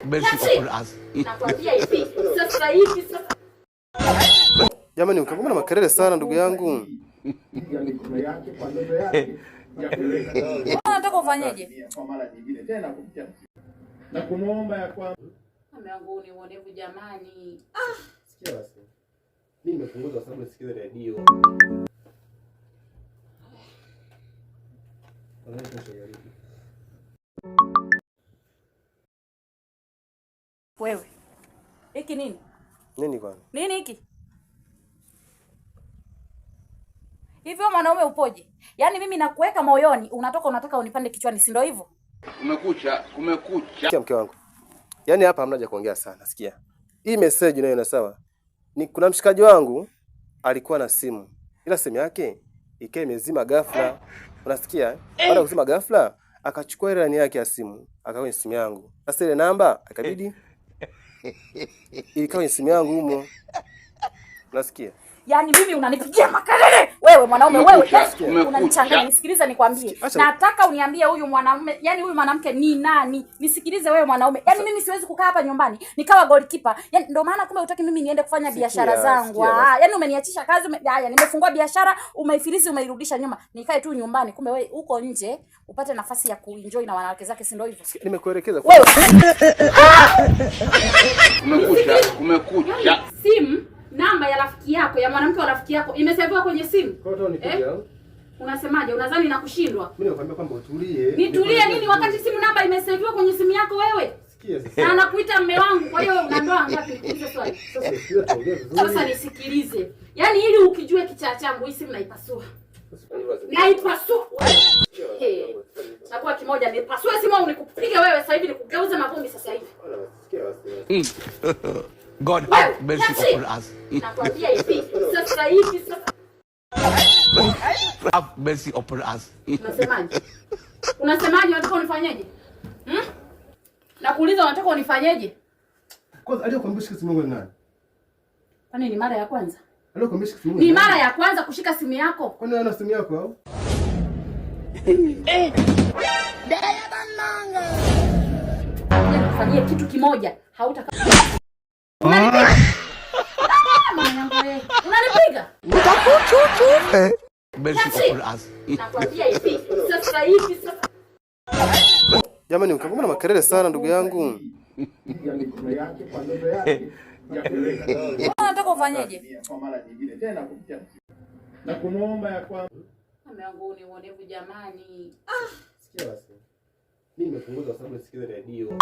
Mercy upon us. Nakwambia hivi, sasa hivi sasa. Jamani, mkangoma na makelele sana ndugu yangu. Unataka ufanyeje? Na kumwomba ya kwamba Mume wangu ni uonevu jamani. Sikia basi. Mimi nimepunguza kwa sababu nisikize redio. Wewe. Hiki nini? Nini kwani? Nini hiki? Hivyo mwanaume upoje? Yaani mimi nakuweka moyoni, unatoka unataka unipande kichwani, si ndio hivyo? Kumekucha, kumekucha. Sikia mke wangu. Yaani hapa hamna haja kuongea sana, sikia. Hii message unayoiona sawa? Ni kuna mshikaji wangu alikuwa na simu. Ila simu yake ikawa imezima ghafla. Unasikia? Eh? Baada ya kuzima ghafla, akachukua ile line yake ya simu, akaweka kwenye simu yangu. Sasa ile namba akabidi ilikaa kwenye simu yangu humo. Unasikia? Yaani mimi unanipigia makelele wewe mwanaume wewe, Kumekucha, yaani kumekucha. unanichanganya. Nisikilize nikwambie, Acha- nataka uniambie huyu mwanamume, yaani huyu mwanamke ni nani? Nisikilize wewe mwanaume, yaani mimi siwezi kukaa hapa nyumbani nikawa goalkeeper. Yaani ndio maana kumbe hutaki mimi niende kufanya Sikia, biashara zangu. sikia basi. Ah, yaani umeniachisha kazi haya, nimefungua biashara, umeifilisi, umeirudisha nyuma, nikae tu nyumbani. Kumbe wewe uko nje upate nafasi ya kuenjoy na wanawake zake, si ndio hivyo? Nimekuelekeza. Wewe Kumekucha, kumekucha. simu namba ya rafiki yako ya mwanamke wa rafiki yako imeseviwa kwenye simu. Eh? Unasemaje? Unadhani nakushindwa? Mimi nakwambia kwamba utulie. Nitulie nini wakati simu namba imeseviwa kwenye simu yako wewe? Sikia sasa. Na anakuita mme wangu, kwa hiyo una ndoa ngapi? Nikuulize swali. Sasa sikia tuongee vizuri. Sasa nisikilize. Yaani ili ukijue kichaa changu hii simu naipasua. Naipasua. Hey. Chagua kimoja nipasue simu au nikupige wewe sasa hivi nikugeuze mavumbi sasa hivi. Sikia basi. God Wewe, have mercy that's it. upon us. Nakwambia hivi, sasa hivi sasa. Have mercy upon us. Unasemaje? Unasemaje unataka unifanyeje? Hmm? Nakuuliza unataka unifanyeje? Kwanza aliyokuambia shika simu yangu ni nani? Kwani ni mara ya kwanza? Aliyokuambia shika simu yangu Ni mara ya kwanza kushika simu yako? Kwani wewe una simu yako au? Ngoja nikufanyie kitu kimoja, hautaka. Unanipiga? Ah, mama yangu wewe. Unanipiga? Mercy That's it. upon us. Nakwambia hivi, sasa hivi sasa. Jamani, mkangoma na makelele sana ndugu yangu. Unataka ufanyeje? na kumwomba ya kwamba Mume wangu ni uonevu jamani. Sikia basi. Mimi nimepunguza kwa sababu nisikize redio.